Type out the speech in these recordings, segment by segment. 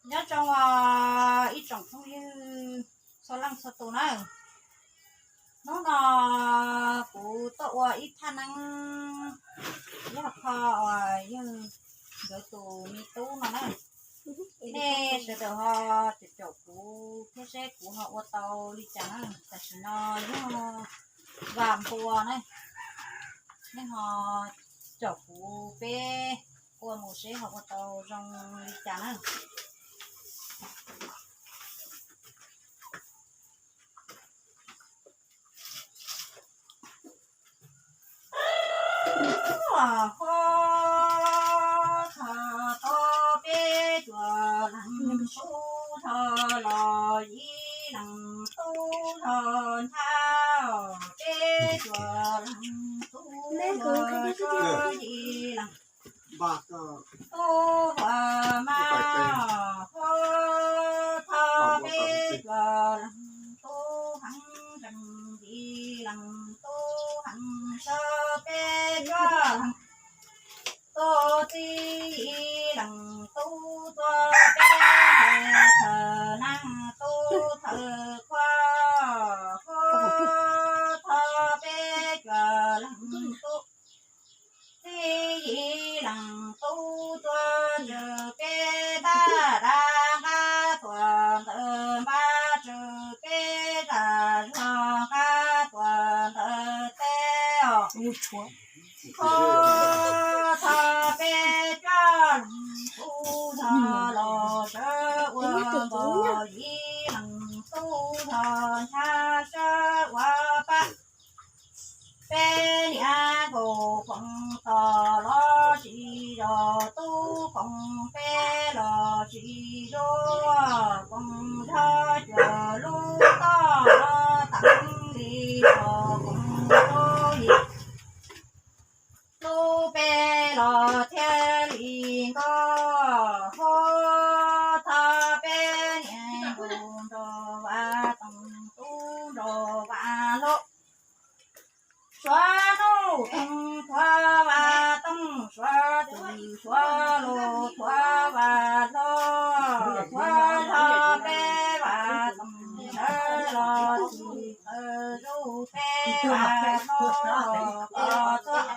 Nyob zoo ib tsoom phooj ywg txhua leej txhua tus na, hnub no kuv tuaj ua ib phaj neeb yog qho uas yog nkawd tus me tub no na. Nej sawv daws ho caum caum kuv thiab seb kuv ho ua tau li cas na. Tam sim no yog vas npua na, nej ho caum kuv peb ua mus seb ho ua tau zoo li cas na. Ho tho tau peb cuag leej tub, tho los yim leej tub, tho nthab peb cuag leej tub, tso yim leej tub ua mas, ho tho peb cuag leej tub heev, tseem yim leej tub heev, so peb cuag leej tub, txib yim leej tub tuaj peb, thawj neeb tub thawj qhua, ho tho peb cuag leej tub, txib yim leej tub tuaj tswj peb tag dab nqab tuaj ntawm npab, tswj peb tag zog nqab tuaj ntawm teb os. Ho tho peb cuag leej tub, tho los sawv ua nkaus, yim leej tub tho nthab sawv ua pab. Peb niam nkauj koom tod los tsis zov, tub koom peb los tsis zuag, koom zog cuag lub toj los teev li zog, koom lub yim lub peb los thiaj li nkauj. Ho tho peb niam nkauj nraug Vam Tooj, tub nraug Vam Hlob, suav nuj toog thuav Vam Tooj, suav twm suav lus thuav Vam Hlob, thuav tho peb Vam Tooj sawv los tsis tawm zuj, peb Vam Hlob los txog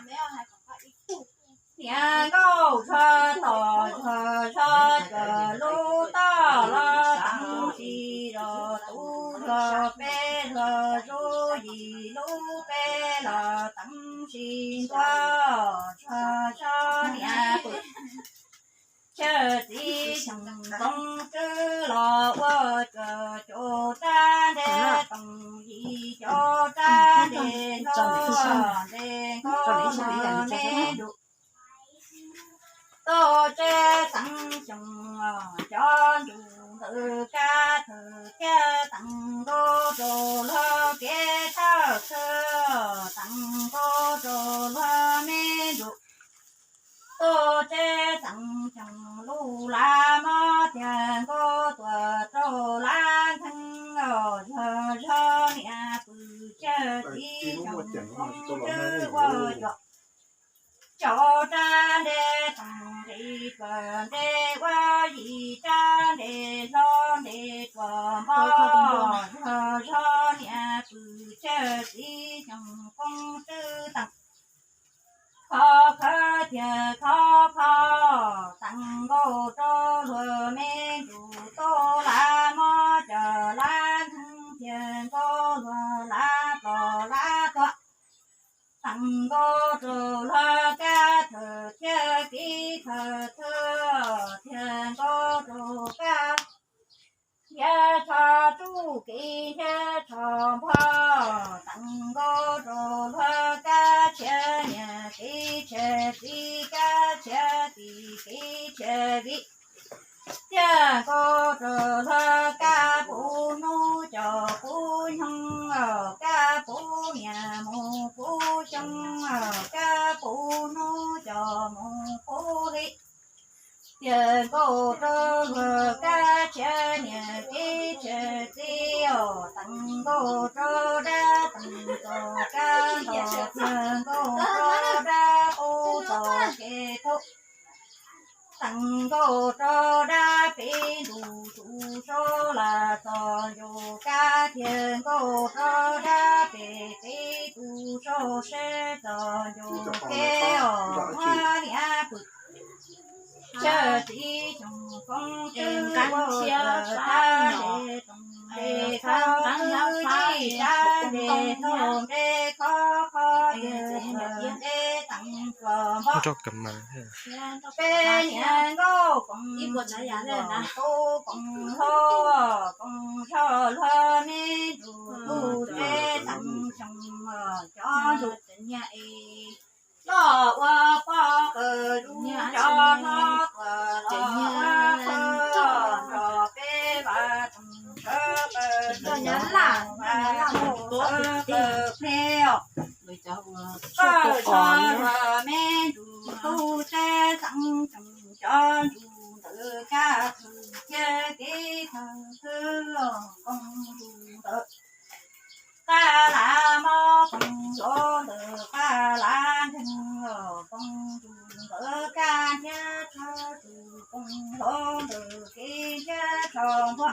niam nkauj tshaj tom zog, zog cuag lub toj los teev, tsis zov tub zog peb zog zuj, yim lub peb los teev tsis ntuag, zog zog niam pw chaw txiv xyoo ntxoov tswb los ua cuag caum rab nte toom, yim caum rab nte ntuag, nte nkaus me ntuj. Tuaj tseb teev xyoo cov ntuj ntawm kab thawj thiab teev nkaus rau luag kev thawj thawj, teev nkaus rau luag me ntuj. Tuaj tseb teev xyoo lub laj mob tiag nkaus tuaj rau laj ntheev, zog zog niam pw chaw txiv xyoo ntxoov tswb ua cuag caum rab nte toom, nqis cuag nte ua, yim rab nte hlo nte cuag npog, zog zog niam pw chaw txiv xyoo ntxoov tswb teev, khov khawv tiag khov kho, teev nkaus rau luag me ntuj. Tuaj laj mob cov laj ntheev tiag nkaus luag laj plos laj tuag, teev nkaus rau luag kab thawj thiab kev thawj thawj, tiag nkaus rau kab ntiav tsho tsuj kev ntiav tsho npog, teev nkaus rau luag kab tshiab niam kev tshiab txiv, kab tshiab txiv kev tshiab viv, tiag nkaus rau luag kab puv hnub cov puv nyoog, kab puv niam mus puv xyoo, kab puv hnub cov mus puv hli. Tiag nkaus rau luag kab tshiab niam kev tshiab txiv os, teev nkaus rau dab teev txoj kab nto, tiag nkaus rau dab qub txoj kev thauj, teev nkaus rau dab pem ntuj Nrog kam mas. Peb niag nkauj koom ib puas tsav yam li na. Koom hlo, koom hlo luag me ntsuj tus tsev teem xyoo cov ntsuj nyiaj es loj ua poj kawg zus cov hlob tuaj los ua pog nrog peb vaj tseem sawv kawg sawv ntoo vaj tseem sawv kawg ple os. Koj tso luag me ntsuj tus tsev teem xyoo cov ntsuj ntawd kaj thwv cia kev thawj thwv los koom ntsuj ntawd. Qab las mob koom hlo ntawd, qab las nkeeg los koom ntsuj ntawd, kaj ntiab tshav tsuj koom hlo ntawd, kev ntiab tshav npua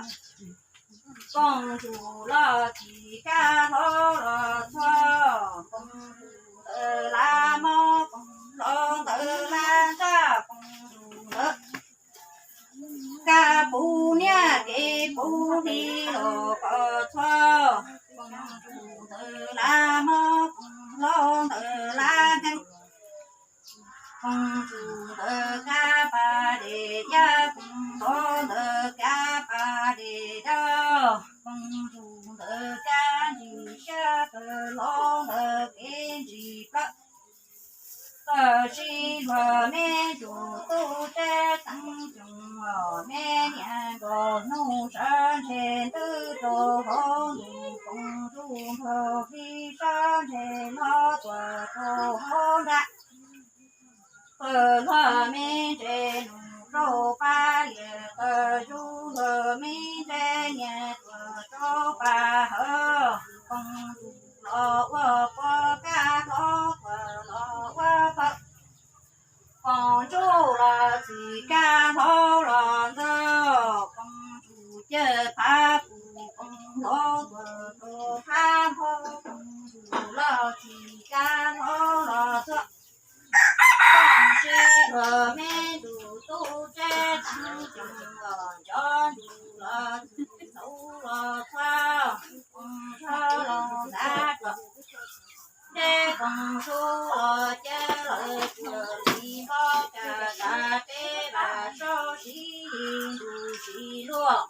koom ntsuj los txhim, kaj hlo los txhua koom ntsuj ntawd, las mob koom hlo ntawd, las ntsaj koom ntsuj ntawd. Kaj puv niaj kev puv hli los koj txhua koom ntsuj ntawd, las mob koom hlo ntawd, las nkeeg koom ntsuj ntawd, kaj pas dej yaj koom hlo ntawd, kaj pas dej dawb koom ntsuj ntawd, kaj ntsis siab kawg hlo ntawd, kev ntsis plawv koj sib luag me ntsuj tus tsev teem xyoo, me niam nkauj hnub sawv ntshe ntws rau hauv ntug koom ntsuj nrog hli sawv ntshe hlo tuaj rau hauv nrab. Kawg hluag me ntses nug rau pab liaj, kawg zus hluag me ntses niam tuaj rau pab hawv, koom ntsuj los ua pog, kaj hlob tuaj los ua pog. Koom ntsuj los txhim, kaj hlob los ntxawg, koom ntsuj cawg phav pum, koom hlob tuaj rau phav nphob, koom ntsuj los txhim, kaj hlob los txhua. Koom sib luag me ntsuj tus tsev teem xyoo, cov ntsuj los txhim, hnub los txhua, koom hlob los ntxav tuaj. Ntsej koom su los cav lawm, puag li npoj caj tas, peb vaj sau siv li ntuj siv luag.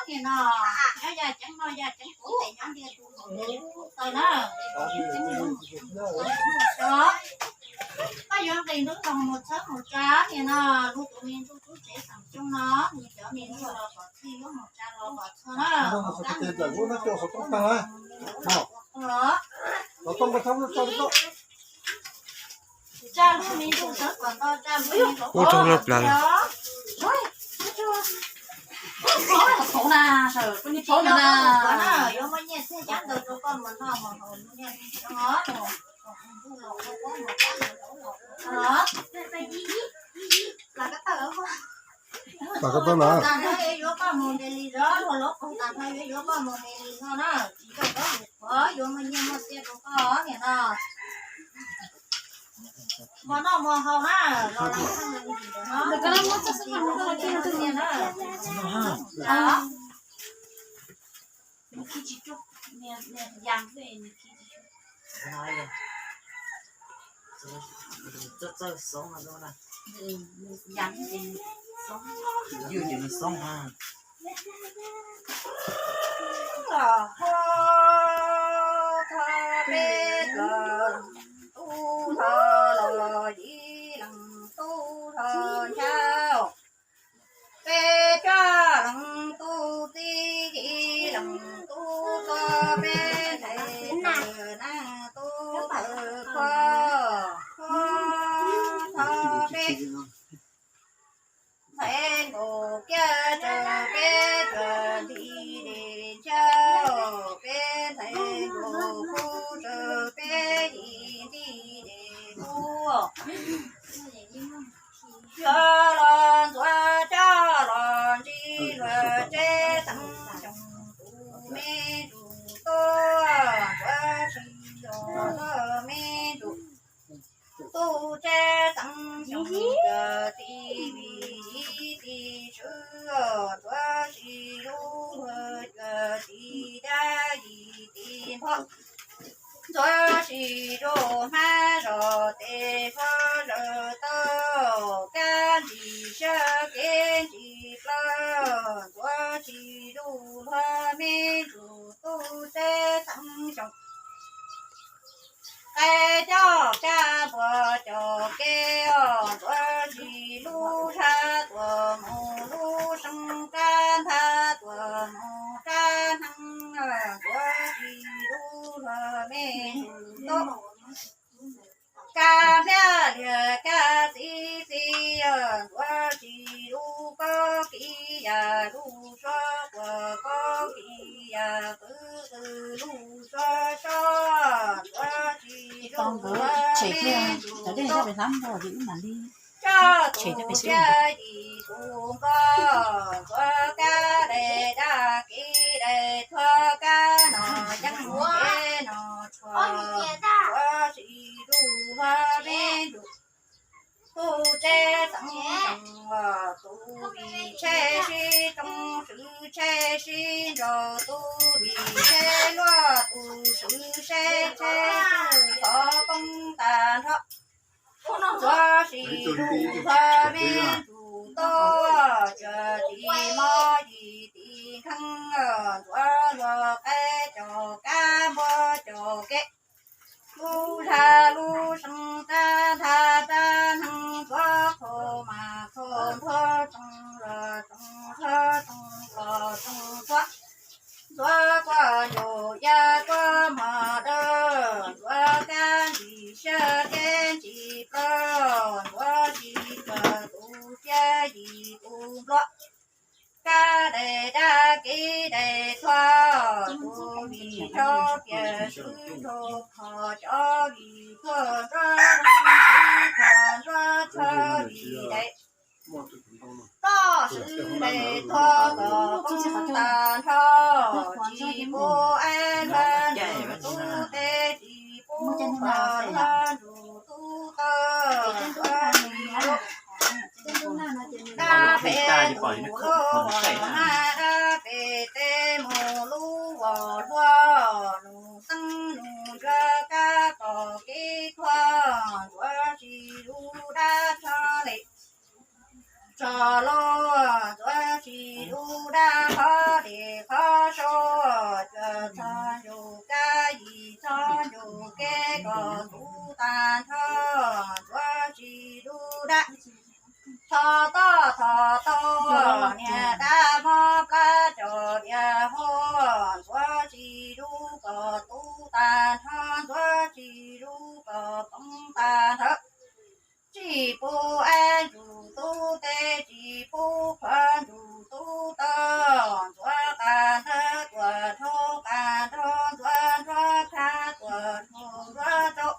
Nim no nyob yaj ceeb no yaj ceeb kuv tes nyob ntiag tus taws na. Koj yuav nqis ntub los mus txhawb mus tsa nim no, lub tus me ntsuj tub tsev xeem Xyooj no, nws cov me ntsuj los kom txhij yuav mus tsa los kom txhua na. Tsa lub me ntsuj txhawb kom nto, tsa lub me ntsuj txhawb kom nto. Yuav muaj nyiaj txiag cab ntawd rau koj mus noj mus haus, mus noj mus haus. Yuav koj mus nte li zog, luag lub qhov tas no yuav yuav koj mus nte li zog na, tsis coj koj mus qhov yuav muaj nyiaj muaj txiag rau koj niam no. Mus noj mus haus na, los lawm no. Ho thov peb cov tub hlob los yim leej tub hlob nchaw, peb cov leej tub txib yim leej tub tuab, peb ntxhais tub tub kho, ho thov peb ntxhais nkaus kiag tsaws peb cov nti de nchaw, peb ntxhais nkaus kub tsaws peb yim nti de kub. Yog los ntxuav coj los ntsib luag tsev xeem Xyooj tus me ntsuj tuab, ntxuav tsis yog luag me ntsuj tub tsev xeem Xyooj cov txiv vim yim txiv tswv, ntxuav tsis yog luag cov txiv dab yim txiv nphob. Ntxuav tsis yog hmab zos tes fab zawm tau, kab ntsis sab kev ntsis plaws, ntxuav tsis yog luag me ntsuj tub tsev xeem Xyooj. Qaib coj kab npua coj kev os, ntxuav tsis lub sab tuam mus lub seeb, kab nthab tuam mus kab hneev, ntxuav tsis yog luag me ntsuj tub. Kab npliaj liag kab txiv txiv, ntxuav tsis yog lub kaub kis yam lub suab quas kaub kis yam qwv qwv lub suab sob, ntxuav tsis yog luag me ntsuj tub. Coj tus xya yim tus npog, ntxuav kab daim dab kev daim thuab, kab nom yeeb kev nom tshuam, ntxuav tsis yog luag me ntsuj tub tsev xeem Xyooj. Tus vim tsheb sib tsoo, swv tsheb sib ntso, tus vim tsheb luaj, tus swv seb tsheb twb poob tas nrho. Ntxuav tsis yog luag me ntsuj tub, cov txiv mob yim txiv kheej, ntxuav luag qaib coj kab npua coj kev. Lub zag lub seeb, rab nthab rab hneev, ntxuav qhua mas qhua, ntxuav tsoo los tsoo, ntxuav tsoo los tsoo, ntxuav, ntxuav kuaj ncaus ya kuaj mos dawb, ntxuav kab ntsis sab kev ntsis plaws, ntxuav tsis yog tus xya yim tus npluag. Kab daim dab kev daim thuab, tus vim tso piam swb nrog phom, cov vim thuab nrog zoo, swb thuab nrog tsho vim daim toj, swb daim thuab kom poob tas nrho. Tsis pub aib luag ntsuj tub teb, tsis pub pom luag ntsuj tub taw, ntxuav tsis yog dab pem mus lub vos hmab, dab pem teb mus lub vos hluas, nus xeeb nus ntsuag kab tom kev thuab, ntxuav tsis yog dab tsho li tso los, ntxuav tsis dub dab qhov dej qhov saud, cuaj txog ncuj kab yim txog ncuj kev kom tub tag nrho, ntxuav tsis dub dab. Tho toj tho tau niag dab mob plab cov diav huab, ntxuav tsis dub kom tub tag nrho, ntxuav tsis dub kom poob tag nrho. Tsis pub ab ntsuj tub teb, tsis pub qhuav ntsuj tub tau, ntxuav qas ntawd tuaj dhau qas nraug, ntxuav nrog khab tuaj dhau nrog rau.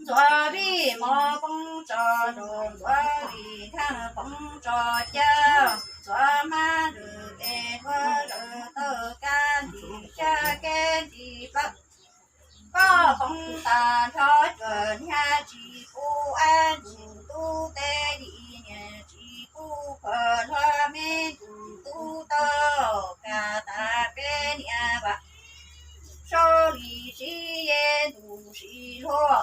Ntxuav vij mov poob tso nraug, ntxuav vij kheej poob tso caj, ntxuav hmab lwm tes ntxuav lwm taw kab, ntim sab kev ntim plaws. Koj poob tag nrho cuaj nyab, tsis pub ab ntsuj tub teb li niam, tsis pub qhuav hlua me ntsuj tub tau, kab tas peb niam vam, saub li sib ye ntuj sib hlua.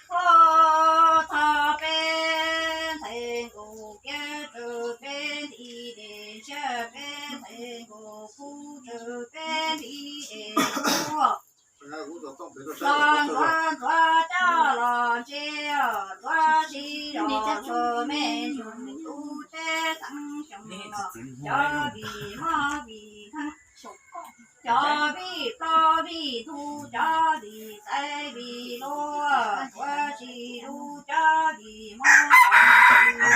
Kho tho peb ntxhais nkaus kiab tsawv, peb nti dej siab, peb ntxhais nkaus kub tsawv, peb nti dej kub. Los ntxuav ntxuav coj los ntse, ntxuav si los ntxuav me ntsuj tub teb xeeb xyoo los, cov vij mob vij kheej, cov vij plaub vij ntug, cov vij txais vij luaj, ntxuav si lub cov vij mob,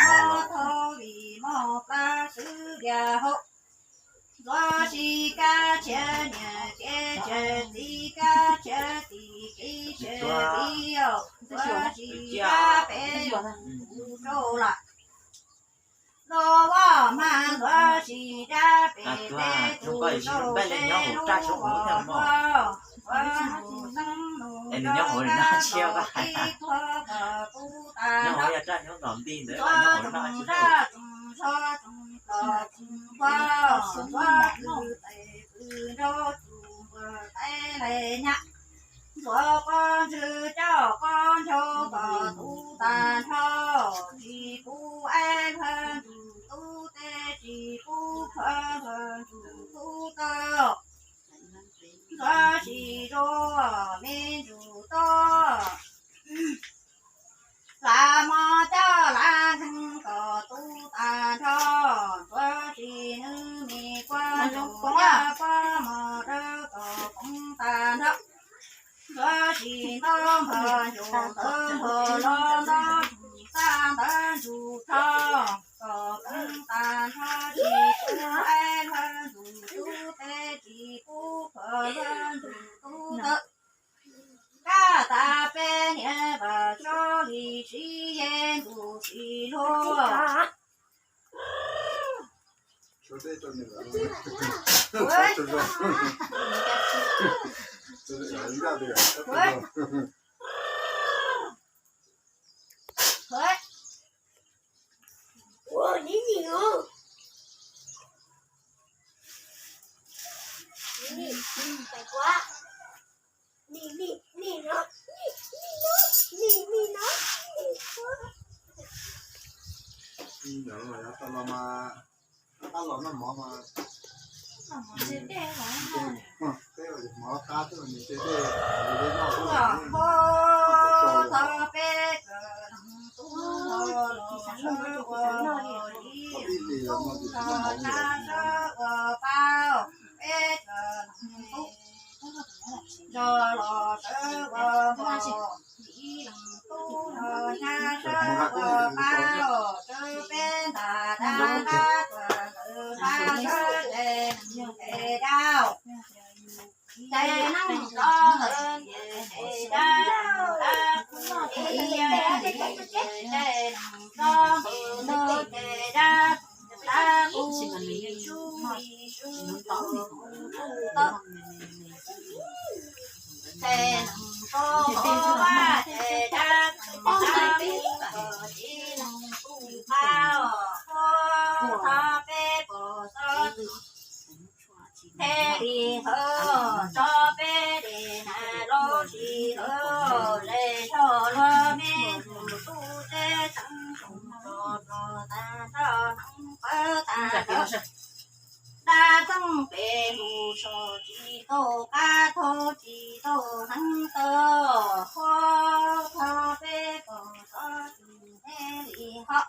mob thoob vij mob plab xwb lias hauv. Ntxuav si kab tshiab niam kev tshiab txiv, kab tshiab txiv kev tshiab viv, ntxuav si kab peb mus rau lam. Los vaj mas ntxuav si dab pem teb tus rau seb lub voj hlua, ntxuav nus xeeb nus rau kab txob ib qho kom tub tag nrho. Ntxuav tsoos zaj tsoos zog tsoos plom tsoos vau, ntxuav kwv tais kwv nraug tsuj npuag tais lais nyab. Ntxuav qos ntswg coj qos nchau kom tub tag nrho, tsis pub ab hlua ntsuj tub teb, tsis pub qhuav hlua ntsuj tub tau. Ntxuav si zuag me ntsuj tub, lav mov coj lav kheej kom tub tag nrho. Ntxuav si nws me kuab ntsug yaj kuab mov dawb kom poob tag nrho. Ntxuav si ntaub npog ncuj ntawv npog los ntaub tsuj xab ntawv ntsuj rho kom poob tag nrho. Tsis pub ab hlua ntsuj tub teb, tsis pub qhuav hlua ntsuj tub tau. Kab tas peb niam vam, saub li sib ye ntuj sib hlua. Ntawd los tau los mas, qab los noj mov mas, peb mov qab xwb mas nws nte dej, nws dej noj xwb. Txog peb tug tub los sawv ua mos ib leeg tub los sab sawv ua pab, peb tug tub zog los sawv ua mos ib leeg tub los sab sawv ua pab, sawv peb ntas dab qab tuaj ntawm pab sawv tes tes dab. Tes neeg tso ntawm ces tes dab, dab qus ib yam li ces tes neeg tso ntawm ces tes dab, dab qus li sub li sub tus qus tau. Tes neeg Vaj ces dab txeem dab qus kom tsis lees kuj qab os, thov peb pom txog thiaj li hawv, tso peb dej hnav los sis hawv, zej zog luag me ntsuj tus teb teev tsoom tso tso tag nrho hneev pawv tag nrho. Dab txeem peb lug so tsis tau qab thov tsis tau hneev tawv, thov peb pom txog tus thiaj li hawv.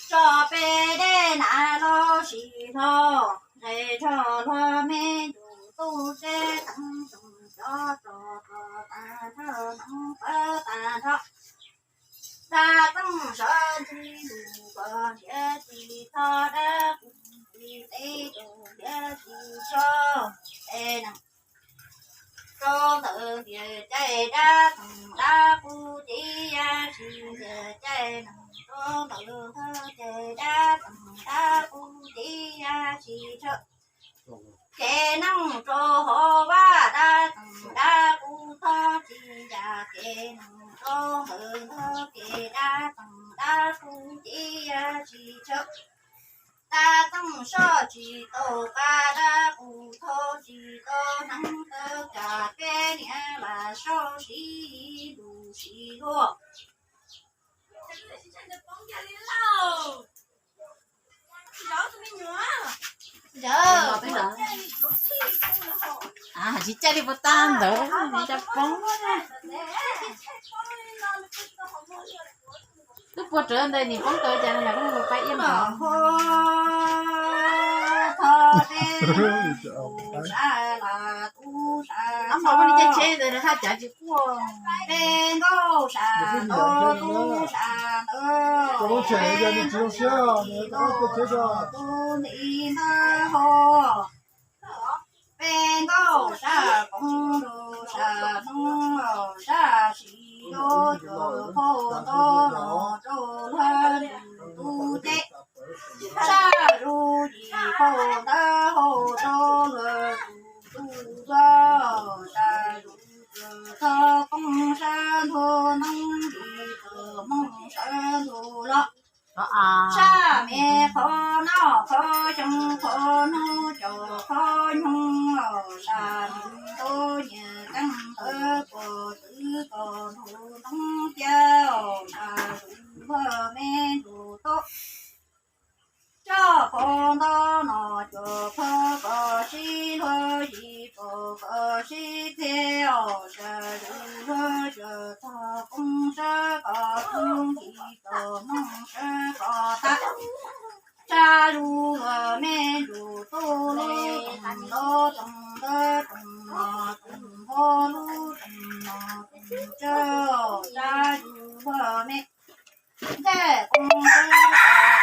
Tso peb dej hnav los sis hlo, zej zog luag me ntsuj tus teb teev tsoom tso tso tso tag nrho hneev pawv tag nrho. Dab txeem sawv ntxhi lug koj nrhiav tsis txog, dab qus tsis teb rau nrhiav tsis tso, es neeg rau ntawm ntiaj caij dab txeem dab qus tib yam sis ntiaj caij, neeg rau ntawm ntiaj caij dab txeem dab qus tib yam sis tsawv. Kev neeg rau hauv vaj dab txeem dab qus thov tsis yam, kev neeg rau ntawm ntiaj caij dab txeem dab qus tib yam sis tsawv. Dab txeem soj tsis tau qab dab qus thov tsis tau hneev tawv, cas peb niam lam soj sib lug sib luag. Tsis caij li puas tag ntawd, tsis tau poob. Twb puag rawv ntawd nim poob tau cas no los pab iab npam. Ab, mas ua li cas tsheb ntawd haj cav tsis quaj. Peb nkauj sab nraud tub sab ntawd, peb nkauj sab nraud tub nti ntawd ho. Peb nkauj sab poob rau sab hnub, sab sim rau cov phauj ntawd los rau luag tus tub teb. Sab zuj yim phauj ntawd hau rau luag tus tub tuag, sab zuj txog poob sab ntuj ntoo li txog moos sab ntuj los. Sab me qhov noj qhov xyoo qhov hnub cov qhov nyoog, sab ntuj ntuj nyias keeb ntawd pom txwv kom ntuj ntoo cia, sab zuj luag me ntsuj tub. Coj phauj ntawd no cov phauj kom sib luag yim pom kom sib qhia, sab zuj luag cov txog poob sab kom poob, tsis txog moos sab kom tag. Sab zuj luag me ntsuj tub lub toom ntawd toom ntawd toom no toom hauv lub toom no toom tsawv, sab zuj luag me ntxawg poob sab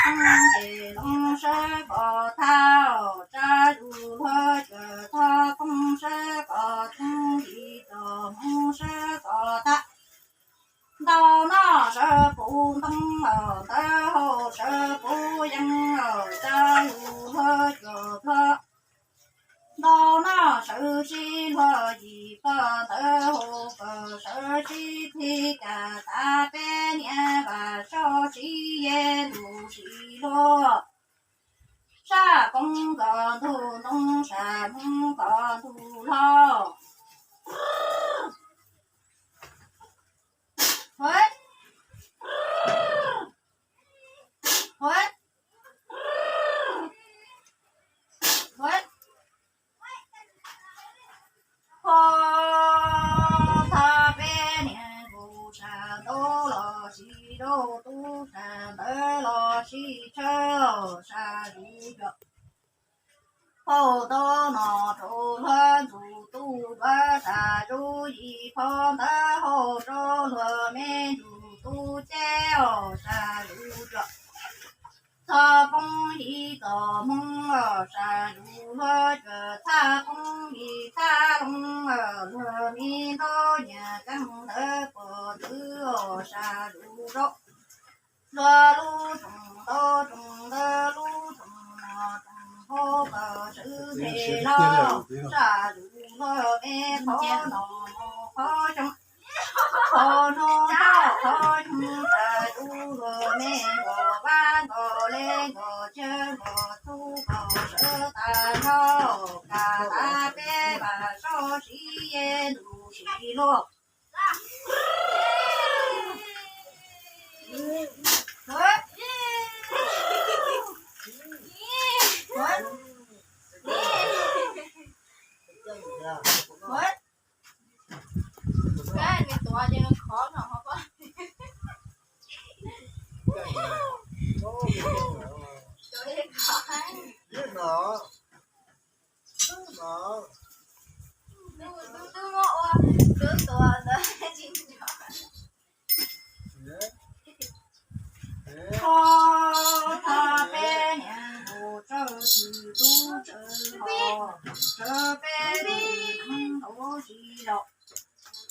kom poob, ces loo sab kom tag, sab zuj luag cov txog poob sab kom poob, tsis txog moos sab kom tag. Ntau noj sab puv ntoo, ntawd hau sab puv yeeb, sab zuj luag cov plho. Ntau noj sawv sib luag yim plho, ntawd hau kom sawv sib qhia, cas tas peb niam vam soj sib ye lug sib luag. Sab poob kom ntug ntoo, sab moos kom ntug hlo. Ho thov peb niam ntsuj sab nraud los sis rau tub sab ntawd los sis tsawv, sab zuj cov phauj ntawd no rau luag ntsuj tub tuag, sab zuj yim phauj ntawd hau rau luag me ntsuj tub teb os, sab zuj cov txog poob yim txog moos, sab zuj luag cov txhab poob yim txhab loo, luag me ntaub nyias keeb ntawd pom txwv os, sab zuj zog luag lub toom ntawd toom ntawd lub toom no toom hauv kom sawv phem los, sab zuj luag me qhov no qhov xyoo. Hnub toj qhov nyoog tas tu luag me nkaus vaj nkaus le nkaus tsiaj nkaus txhu nkaus sawv tas nrho kam tas peb vam soj siv ye ntus sis luag. Kho txog peb niam nkaus tsawg twg tub tsawg hos, tsawg peb twg neeg nkaus tsis laus,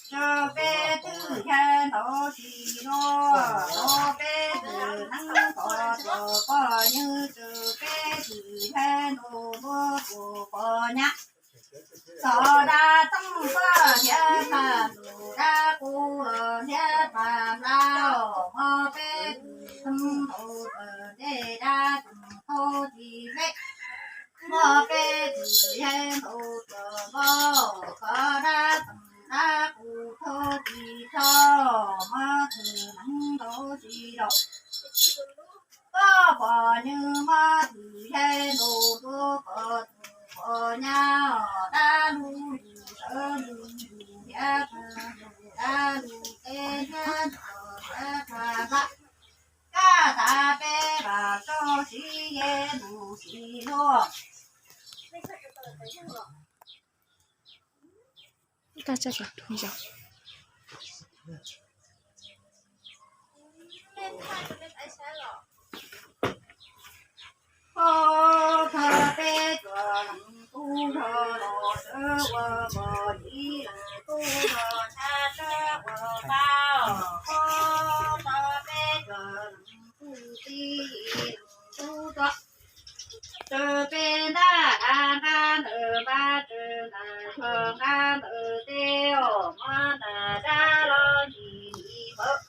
tsawg peb twg yawg nkaus tsis luag, tsawg peb twg neeg nkaus tsis poj nyoog, tsawg peb twg yawg nkaus tsis poj nyab. Txog dab txeej paj thiab paj ntuj, dab qus los thiab paj nplaj, hos peb twg neeg nkaus tsis ntse dab txeej thauj tsis ve, hos peb twg yawg nkaus tsis npau, kho dab txeej dab qus thauj tsis txhoj, hos twg neeg nkaus tsis laus, koj poj nyoog, hos twg yawg nkaus tsis poj nyab, dab lug yus sawv lug yus thiab paj ntuj, dab lug teb thiab nrog thiab paj nplaj, kam tas peb vam soj siv ye ntus sis luag. Ov, thov peb tug leej tub nrog los sawv ua npog, ib leej tub nrog ntshav sawv ua pab, ov, thov peb tug leej tub txib leej tub tuaj, tsawg peb ntaj nqa nqa ntawm npab, tsawg ntaj nrog nqa ntawm teb, ov, muab ntaj dab los ntsis li npawg.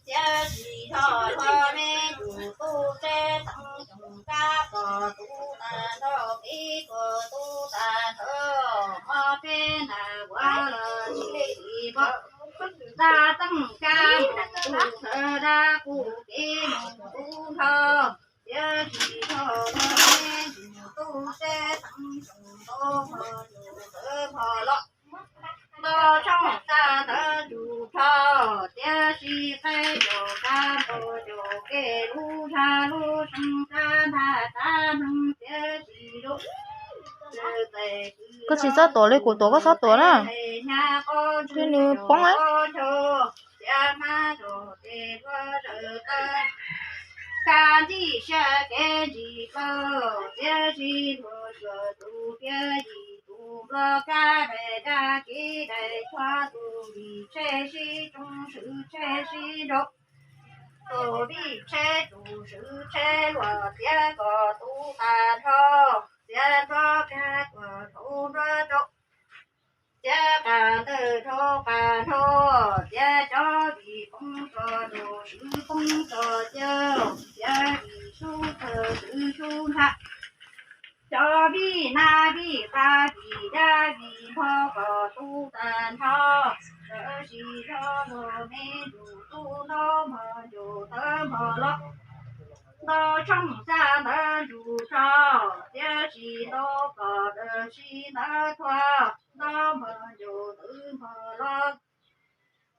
Tiam sis txhoj hlua me ntsuj tub tsev teev xyoo kab kom tub tas nrho, kev tuag tub tas nrho, mob peb ntaj ua los ntsis li npawg. Dab teej kab mus tub ntawd dab qus kev mus tub nrho. Tiam sis txhoj hlua me ntsuj tub tsev teev xyoo nto npog ntsuj tawv npog los, nto tshooj xya ntawd ntsuj rho. Tiam sis qaib caum kab npog caum kev lub zag lub seev kab ntaj kab neeg tiam sis lub Koj tsis txhob tuam li kuv tuam koj txhob tuam na, thiab nws poob. Tias hmab rau tes hlua zawm tawg, kab ntxig siab kev ntsis plaws, tiam sis luag cuag tus piav yim tus nplog kab daim dab kev daim tshuab tus vij tsheb sib tsoo swm tsheb sib nraus, tus vij tsheb tus swm tsheb luag tiav kom tub tas nrho, tiav nrho kab tuag dhau nruab rau, tiav qas ntawj dhau qas nrho, tiav cov vij poob tso nraug swm poob tso cawv, tiav vij sub thawj swm sub ntsha, cov vij nab vij qab vij dab vij npog kom tub tas nrho, tiam sis txhoj hlua me ntsuj tub nto npog ntsuj tawv npog los, nto tshooj xya ntawd ntsuj rho, tiam sis nto kom dawm sis ntawd thuav, nto npog ntsuj tawv npog los,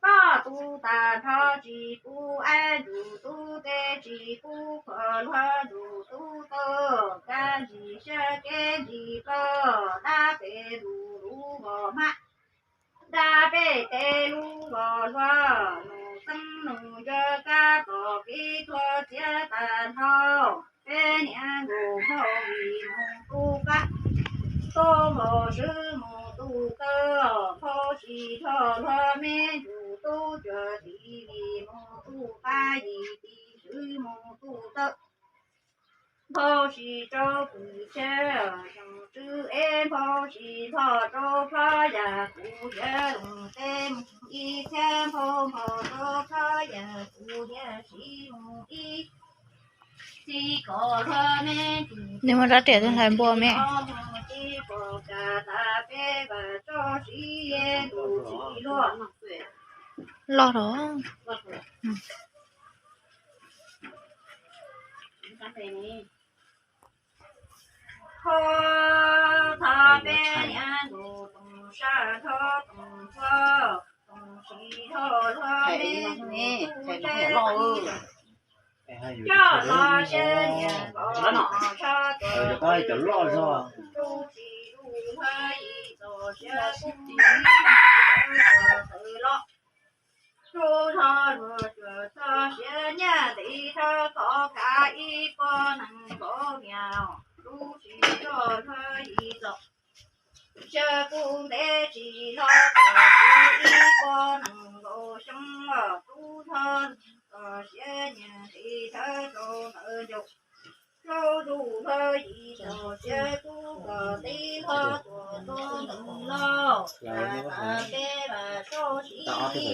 koj tub tas nrho tsis pub aib ntsuj tub tes tsis pub khuam luag ntsuj tub taw, kab ntsis siab kev ntsis plaws, dab pem lus lus vos hmab, dab pem tes lus vos hluas, nus xeeb nus ncawg kab tom kev tuag tiav tas nrho, peb niam nkaus npog vij mus tu qab, tub npog swb mus tu taw, npog sis txhoj hlua me ntsuj tub cuag tis vij mus tu qab yim tis swb mus tu taw, Nphau sis rau pwm thiab xyoos tswb eb, nphau sis npho rau phab yam kuv thiab loos teb mus ib thiab, nphau npho rau phab yam kuv thiab siv mus ib. Txij kom hluav me ntsis, nws muaj rab riam twb hlais npua me. Mus tsis pom kas tas peb vam tso siv tus tsis luaj. Loj rau. Thov thov peb niam ntus toom sab thov toom thov toom sis thov hluav me ntsis, coj los siab nyiam kom tshaj tuam tus tsis luj hluav yim txom siab kub tawm los. Tub thov luag cuam txog siab nyiam tiv thawj thov kav ib pob nees nkaum niam, tub tsis txog hluav yim txom siab kub ntev tsis hlob kom tub ib pob nees nkaum xyoo los tub thov txog siab nyiam tiv thawj rau ntawm ncaus. Rau tus hluav yim txom siab kub kom tib hlob tuam tus ntxoov los, tas tas peb vam tso siv tus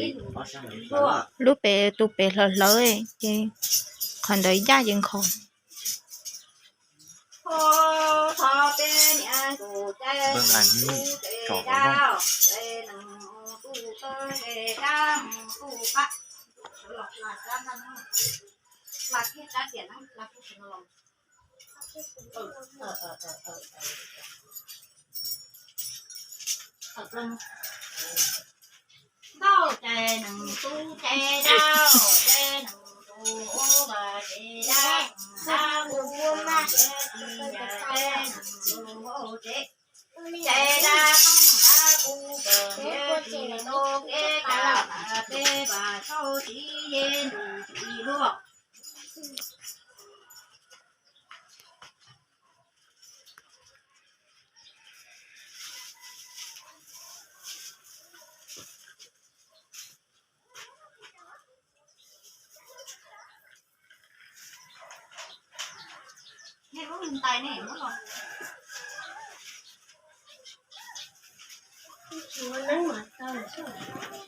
tsis luaj. Lub pem tus pem hlawv hlawv ces qhov ntawd yaj ces nkhaus. Thov peb niam ntus cai mus tub ces dab, cai nees mus tub tawb ces dab mus tub qab. Hla kiag rab riam na, hla kiag rab riam na. Ntaus cai nees tub cai dab, cai nees tus ua vas ces dab, dab mus ua mas, cai nees tus ua tsev, cai dab tooj dab kuv kawm ntiav tsis tau kev dab, peb vam txhob siv yej ntus tsis luaj.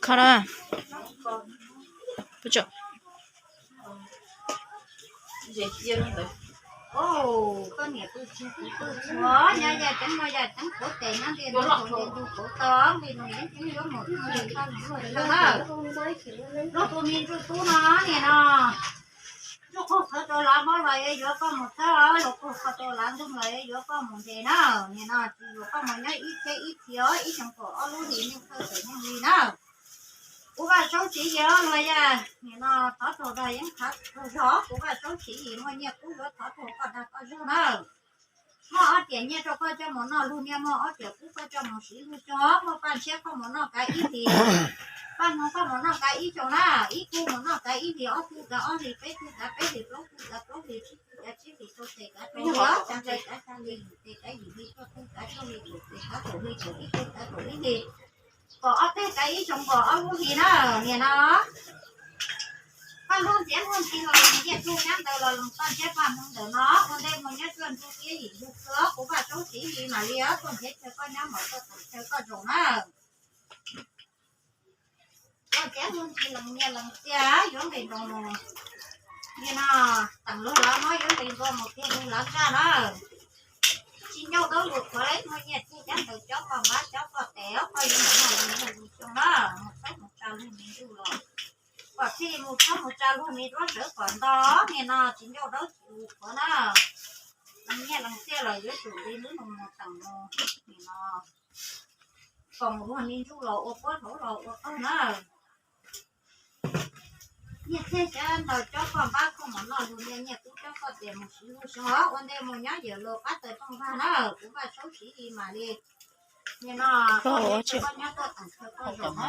Kho na. Pub tso. Koj niam pw tsis pw tsuav nyob yaj ceeb no yaj ceeb kuv tes nyob ntiaj teb kuv tes ntu kuv tau nqi nus yeeb ceeb yuav mus txog li koj mus luaj li na. Luag tus me ntsuj tub no niam no, ntsuj qhov qhov rau lav mob los yuav koj mus txhawb, luag qhov rau lav ntoog los yuav koj mus ntes na. Niam no tsis yuav koj mus nyob ib txhiab ib txhis os, ib xyoos kom ob lub hlis neej txawj txawm neej li na. Kuv Vaj Saub Siv Yis os luag yaj, niam no thov tuag dag yeeb khav tuag zog, kuv Vaj Saub Siv Yis muaj nyiaj kub yuav thov tuag koj dag koj zog na. Muaj ob tiam nyiaj rau koj coj mus noj lug niaj, muaj ob tiam kub koj coj mus siv lug cog, muaj paj ntshiab koj mus noj kav ib hlis, paj hmoov koj mus noj kav ib xyoos na, ib kub mus noj kav ib hlis, ob kub kav ob hlis, peb kub kav peb hlis, plaub kub kav plaub hlis, tsib kub kav tsib hlis, rau tes kav rau hli, xya hli kav xya hli, yim tes kav yim hli, cuaj kub kav cuaj hli, kaum tes kav kaum hli, kaum ib kub kav kaum ib hlis. Kom ob teg kav ib xyoos kom ob lub hlis na, niam no. Koj hlub ntxiab hlub ntxhi los ntiaj tug nyab ntawd los paj ntshiab paj hmoov ntawm no, ua ntej mus nyob tsuaj ntsuj tiab yim ntug kawg, kuv Vaj Saub Siv Yis mam li tuaj nrhiav chaw koj nyob, mam tuaj teem chaw koj zaum na. Hlub ntxiab hlub ntxhi lees nyiaj lees txiaj yuav nqis ntoos mus. Niam no, teem lug lav mob yuav nqis ntua mus kiag lug lav zaj na. Tsis ncauj daub lug qhuav, muaj nyiaj txiag cab ntawd cob koj npab cob koj tes, koj yuav mus noj lug niaj lug xyoo na, mus txhawb mus tsa lug me ntsuj los. Kom txhij mus txhawb mus tsa lug me duab sawv kom nto, niam no tsis ncauj daub tsis lug qhuav na. Lees nyiaj lees txiaj los yuav tsum li lub no mus teem mus, niam no. Foom luag me ntsuj los ua puab hauv los ua qaug na. Nyiaj txiag cab ntawd cob koj npab koj mus noj lug niaj, nyiaj kub cob koj tes mus siv lug xyoo, ua ntej mus nyob yawm laus qab taws rooj vag na, kuv Vaj Saub Siv Yis mam li. Niam no, koj nyob koj teem chaw koj zaum na.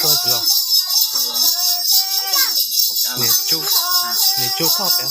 Tuaj tsis los. Niam tsuj, niam tsuj thoj pem.